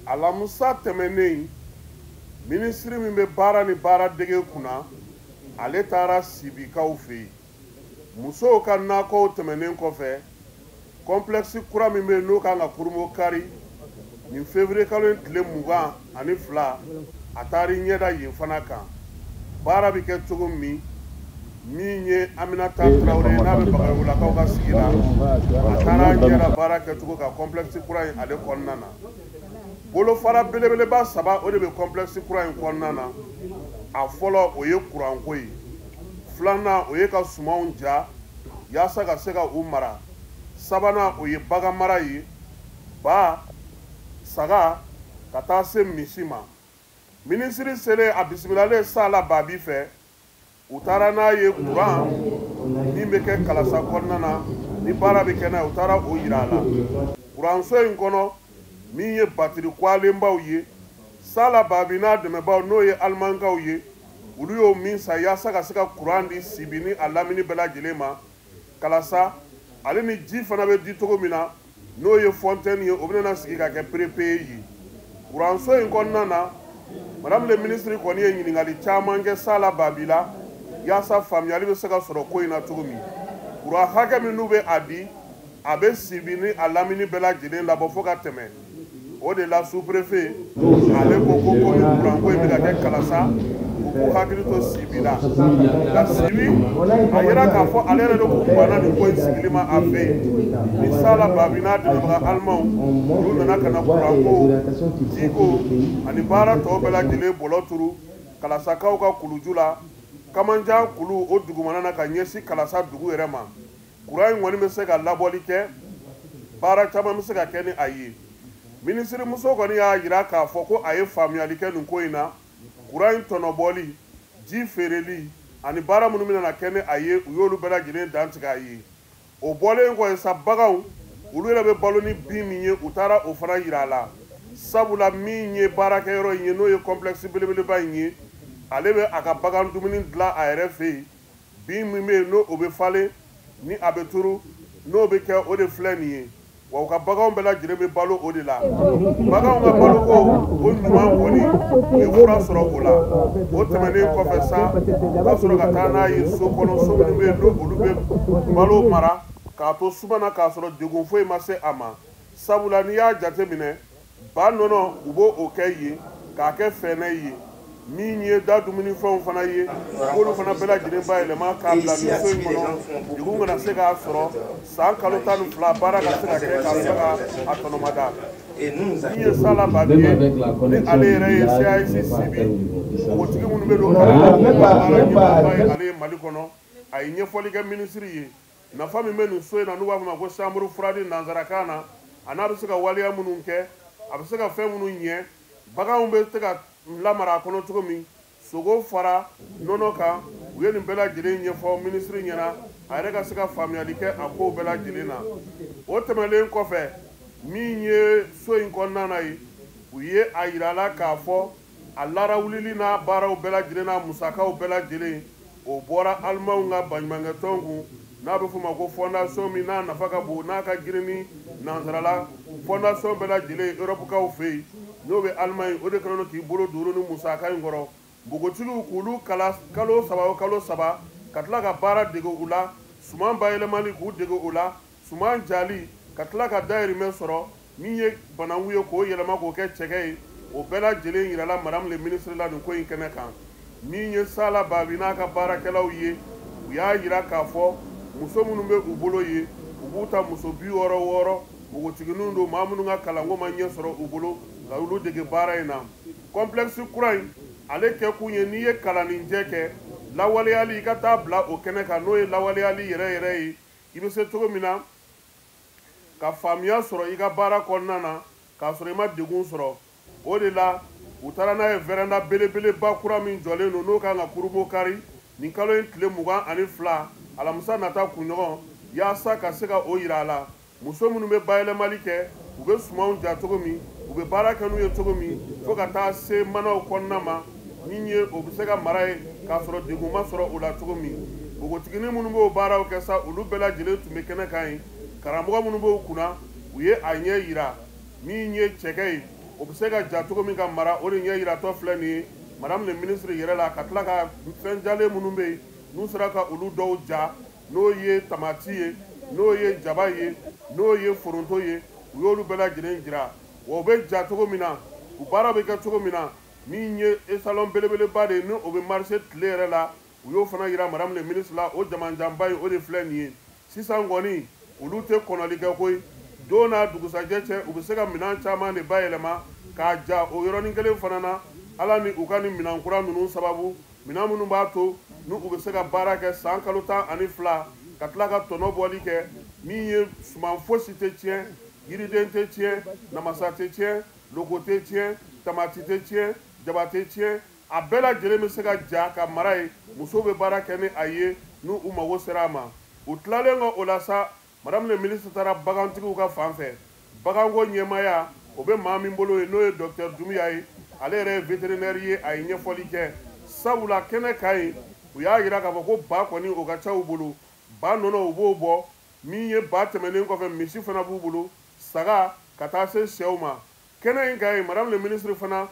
Alamisa tɛmɛnen, minisiri min bɛ baara ni baaradege kunna, ale taara Sibikaw fɛ yen. Musow ka nakɔw tɛmɛnen kɔfɛ, complexe kura min bɛ yen, n'o kan ka kurumo kari nin février kalo in tile 22, a taara i ɲɛda yen fana kan, baara bɛ kɛ cogo min. Min ye Aminata Tarawele, n'a bɛ Bagayolakaw ka sigi la, a taara ɲɛda baara kɛcogo kan complexe kura in ale kɔnɔna na. Bolofara belebeleba saba, o de bɛ complexe kura in kɔnɔna na. A fɔlɔ, o ye kuranko ye. Filanan, o ye ka sumanw ja yaasa ka se ka u mara. Sabanan, o ye bagan mara ye, ba, saga, ka taa se misi ma. Minisiri selen, a bisimilalen Sala Babi fɛ, u taara n'a ye kuran min bɛ kɛ Kalasa kɔnɔna na ni baara bɛ kɛ n'a ye, u taara o yira a la. Kuranso in kɔnɔ, min ye batiri kwalenbaw ye, Sala Babi n'a dɛmɛbaw, n'o ye alimankaw ye, olu y'o min san yaasa ka se ka kuran di Sibi ni a lamini bɛɛ lajɛlen ma. Kalasa ale ni ji fana bɛ di cogo min na, n'o ye fontaine ye, o bɛna sigi ka kɛ prépayé ye. Kuranso in kɔnɔna na, madame le ministre kɔni ye ɲininkali caman kɛ Sala Babi la yaasa faamuyali bɛ se ka sɔrɔ ko in na cogo min. Kuran hakɛ min n'u bɛ a di, a bɛ Sibi ni a lamini bɛɛ lajɛlen labɔ fo ka tɛmɛ. O de la, sous-préfet ale ko ko komi kuranko in bɛ ka kɛ Kalasa, u k'u hakili to Sibi la. Nka Sibi, a yira k'a fɔ ale yɛrɛ de kun banna nin ko in sigili ma a fɛ yen. Ni Sala Babi n'a dɛmɛbaga alimanw, olu nana ka na kuranko, jiko ani baara tɔw bɛɛ lajɛlen bɔlɔ turu Kalasakaw ka kuluju la, Kamanjan kulu o dugumana na, ka ɲɛsin Kalasa dugu yɛrɛ ma. Kuran in kɔni bɛ se ka labɔli kɛ, baara caman bɛ se ka kɛ ni a ye. Minisiri muso kɔni y'a jira k'a fɔ ko a ye faamuyali kɛ nin ko in na. Kuran in tɔnɔbɔli, ji feereli ani baara minnu bɛna kɛ ni a ye, u y'olu bɛɛ lajɛlen dantigɛ a ye. O bɔlen kɔ sa, baganw, olu yɛrɛ bɛ balo ni bin min ye, u taara o fana yira a la, sabula min ye baarakɛyɔrɔ in ye, n'o ye complexe belebeleba in ye, ale bɛ a ka bagan dumuni dilan a yɛrɛ fɛ yen. Bin min bɛ yen, n'o o bɛ falen ni a bɛ turu, n'o bɛ kɛ, o de filɛ nin ye. Wa u ka baganw bɛɛ lajɛlen bɛ balo o de la. Baganw ka baloko o ɲuman kɔni, u ye fura sɔrɔ o la. O tɛmɛnen kɔfɛ sa, u ka sɔrɔ ka taa n'a ye so kɔnɔ, so minnu bɛ yen, n'o olu bɛ balo mara k'a to suma na, k'a sɔrɔ degun foyi ma se a ma, sabula n'i y'a jateminɛ, ba nɔnɔ, u b'o o kɛ yen k'a kɛ fɛnɛ ye. Min ye da dumunifɛnw fana ye, k'olu fana bɛɛ lajɛlen bayɛlɛma k'a bila nin so in kɔnɔ, degun kana se k'a sɔrɔ san kalo 12, baara ka se ka kɛ k'a se ka a tɔnɔmada. Min ye Sala Babi ye, ni ale yɛrɛ ye CAS Sibi npogotigi minnu bɛ don kalan baara ɲɛmɔgɔba ye ale ye Mali kɔnɔ, a ye ɲɛfɔli kɛ minisiri ye nafa min bɛ nin so in na, n'u b'a fɔ ma ko chambre froide nanzarakan na, a n'a bɛ se ka waleya minnu kɛ, a bɛ se ka fɛn minnu ɲɛ, baganw bɛ se ka lamara a kɔnɔ cogo min, sogo fara nɔnɔ kan. U ye nin bɛɛ lajɛlen ɲɛfɔ minisiri ɲɛna, a yɛrɛ ka se ka faamuyali kɛ a kow bɛɛ lajɛlen na. O tɛmɛnen kɔfɛ, min ye so in kɔnɔna na ye, u ye a yira la k'a fɔ a larawulili n'a baaraw bɛɛ lajɛlen n'a musakaw bɛɛ lajɛlen, o bɔra alimanw ka baɲumankɛtɔn kun, n'a bɛ f'o ma ko fondation min n'a nafa ka bon, n'a ka girin ni nansarala fondation bɛɛ lajɛlen Europe fɛ yen, n'o bɛ Allemagne. O de kɛlen don k'i bolo don ni musaka in kɔrɔ, npogotigiw k'olu kala kalo 3 o kalo 3, ka tila ka baara dege u la, suman bayɛlɛmali k'u dege o la, suman jali, ka tila ka dayirimɛ sɔrɔ. Min ye bananku ye, k'o yɛlɛma k'o kɛ cɛkɛ ye, o bɛɛ lajɛlen yirala madame le ministre la nin ko in kɛnɛ kan. Min ye Sala Babi n'a ka baarakɛlaw ye, u y'a yira k'a fɔ muso minnu bɛ u bolo ye, u b'u ta muso 66, npogotigininw don, maa minnu ka kalanko ma ɲɛ sɔrɔ u bolo, ka olu dege baara in na. Complexe kura in ale kɛkun ye, n'i ye kalanninjɛ kɛ, lawaleyali, i ka taa bila o kɛnɛ kan, n'o ye lawaleyali yɛrɛ yɛrɛ ye, i bɛ se cogo min na ka faamuya sɔrɔ i ka baara kɔnɔna na k'a sɔrɔ i ma degun sɔrɔ. O de la, u taara n'a ye véranda belebeleba kura min jɔlen don, n'o kan ka kurumo kari nin kalo in tile 22, alamisa nata kunɲɔgɔn, yaasa ka se ka o yira a la, muso minnu bɛ bayɛlɛmali kɛ, u bɛ sumanw ja cogo min, u bɛ baara kɛ n'u ye cogo min, fo ka taa se manaw kɔnɔna ma min ye, o bɛ se ka mara ye k'a sɔrɔ degun ma sɔrɔ o la cogo min. Npogotiginin minnu b'o baaraw kɛ sa, olu bɛɛ lajɛlen tun bɛ kɛnɛ kan yen. Karamɔgɔ minnu b'o kunna, u ye a ɲɛ yira. Min ye cɛkɛ ye, o bɛ se ka ja cogo min ka mara, o de ɲɛ yiratɔ filɛ nin ye madame le ministre yɛrɛ la, ka tila ka fɛn jalen minnu bɛ yen n'u sera ka olu dɔw ja, n'o ye tamati ye, n'o ye jaba ye, n'o ye foronto ye, u y'olu bɛɛ lajɛlen jira. Wa u bɛ ja cogo min na, u baara bɛ kɛ cogo min na, min ye étalon belebeleba de ye ni o bɛ marché tile yɛrɛ la, u y'o fana yira madame le ministre la. O jamanjanba in, o de filɛ nin ye sisan kɔni. Olu tɛ kɔnɔli kɛ koyi, don n'a dugusajɛ cɛ, u bɛ se ka minɛn caman de bayɛlɛma k'a ja o yɔrɔnin kelen fana na. Ala ni u ka nin minɛn kura ninnu sababu, minɛn minnu b'a to n'u u bɛ se ka baara kɛ san kalo 12 ka tila ka tɔnɔ bɔli kɛ, min ye suman fosi tɛ tiɲɛ, yiriden tɛ tiɲɛ, namasa tɛ tiɲɛ, loko tɛ tiɲɛ, tamati tɛ tiɲɛ, jaba tɛ tiɲɛ, a bɛɛ lajɛlen bɛ se ka ja ka mara yen. Musow bɛ baara kɛ ni a ye n'u u mago sera a ma. U tilalen kɔ o la sa, madame le ministre taara bagantigiw ka fan fɛ. Baganko ɲɛmaaya, o bɛ maa min bolo yen, n'o ye docteur Doumbia ye, ale yɛrɛ ye vétérinaire ye, a ye ɲɛfɔli kɛ. Sabula kɛnɛ kan yen, u y'a yira k'a fɔ ko ba kɔni, o ka ca u bolo. Ba nɔnɔ, u b'o bɔ. Min ye ba tɛmɛnen kɔfɛ, misi fana b'u bolo, saga, ka taa se sɛw ma. Kɛnɛ in kan yen, madame le ministre fana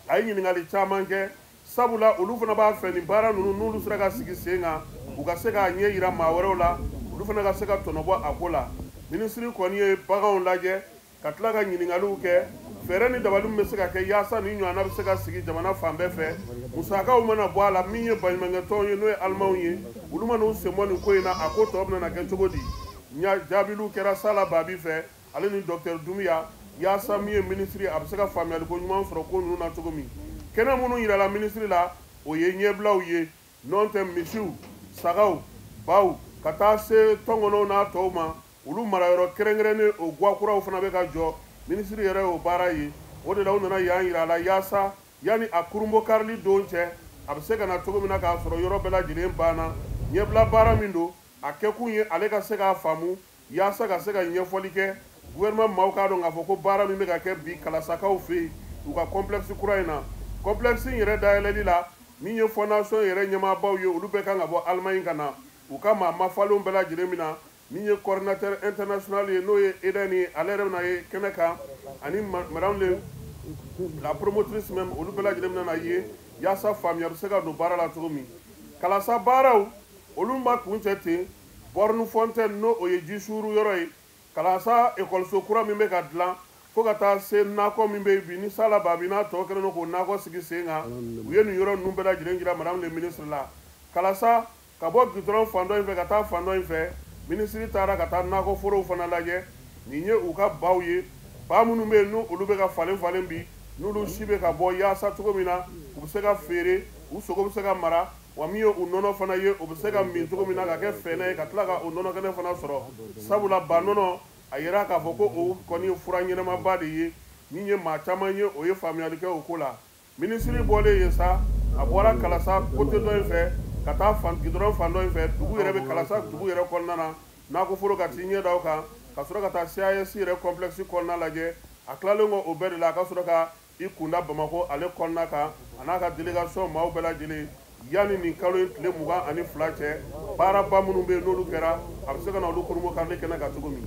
a ye ɲininkali caman kɛ, sabula olu fana b'a fɛ nin baara ninnu, n'olu sera ka sigi sen kan, u ka se k'a ɲɛ yira maa wɛrɛw la, olu fana ka se ka tɔnɔbɔ a ko la. Minisiri kɔni ye baganw lajɛ ka tila ka ɲininkaliw kɛ, fɛɛrɛ ni dabali min bɛ se ka kɛ yaasa nin ɲɔgɔnna bɛ se ka sigi jamana fan bɛɛ fɛ, musakaw mana bɔ a la. Min ye baɲumankɛtɔnw ye, n'o ye alimanw ye, olu mana u sen bɔ nin ko in na, a ko tɔ bɛna kɛ cogo di? Jaabiliw kɛra Sala Babi fɛ, ale ni docteur Doumbia, yaasa min ye minisiri, a bɛ se ka faamuyaliko ɲuman sɔrɔ ko ninnu na cogo min. Kɛnɛ minnu yirala minisiri la, o ye ɲɛbilaw ye, n'o tɛ misiw, sagaw, baw, ka taa se tɔnkɔnɔw n'a tɔw ma, olu marayɔrɔ kɛrɛnkɛrɛnnen, o guwakuraw fana bɛ ka jɔ. Minisiri yɛrɛ y'o baara ye, o de la u nana yan yira a la, yaasa yanni a kurunbo karili don cɛ, a bɛ se ka na cogo min na k'a sɔrɔ yɔrɔ bɛɛ lajɛlen banna. Ɲɛbila baara min don, a kɛkun ye ale ka se k'a faamu, yaasa ka se ka ɲɛfɔli kɛ gouvernement maaw k'a dɔn k'a fɔ ko baara min bɛ ka kɛ bi Kalasakaw fɛ yen, u ka complexe kura in na, complexe in yɛrɛ dayɛlɛli la, min ye fondation yɛrɛ ɲɛmaabaw ye, olu bɛɛ kan ka bɔ Allemagne ka na, u ka maa mafalenw bɛɛ lajɛlen min na. Min ye coordinateur international ye, n'o ye Eden ye, ale yɛrɛ bɛna ye kɛnɛ kan, ani madame le la promotrice même, olu bɛɛ lajɛlen bɛna ye, yaasa faamuya bɛ se ka don baara la cogo min. Kalasa baaraw, olu ma kuncɛ ten. Borne fontaine, n'o o ye ji suuru yɔrɔ ye, Kalasa ekɔliso kura min bɛ ka dilan, fo ka taa se nakɔ min bɛ yen bi ni Sala Babi n'a tɔ kɛlen don k'o nakɔ sigi sen kan, u ye nin yɔrɔ ninnu bɛɛ lajɛlen jira madame le ministre la. Kalasa, ka bɔ goudron fan dɔ in fɛ ka taa fan dɔ in fɛ, minisiri taara ka taa nakɔ forow fana lajɛ. Nin ye u ka baw ye, ba minnu bɛ yen n'olu bɛ ka falen falen bi, n'olu si bɛ ka bɔ, yaasa cogo min na u bɛ se ka feere, u sogo bɛ se ka mara, wa min ye u nɔnɔ fana ye, o bɛ se ka min cogo min na ka kɛ fɛnɛ ye, ka tila ka o nɔnɔ kɛnɛ fana sɔrɔ. Sabula ba nɔnɔ, a yira k'a fɔ ko o kɔni ye fura ɲɛnamaba de ye. Min ye maa caman ye, o ye faamuyali kɛ o ko la. Minisiri bɔlen yen sa, a bɔra Kalasa côté dɔ in fɛ ka taa fan goudron fan dɔ in fɛ, dugu yɛrɛ bɛ Kalasa dugu yɛrɛ kɔnɔna na, nakɔ foro, ka t'i ɲɛ da o kan, ka sɔrɔ ka taa CAS yɛrɛ complexe kɔnɔna lajɛ. A tilalen kɔ o bɛɛ de la, a ka sɔrɔ ka i kunda Bamakɔ ale kɔnɔna kan, a n'a ka délégation maaw bɛɛ lajɛlen. Yanni nin kalo in tile 22 cɛ, baaraba minnu bɛ yen n'olu kɛra, a bɛ se ka na olu kurunbon karili kɛnɛ kan cogo min.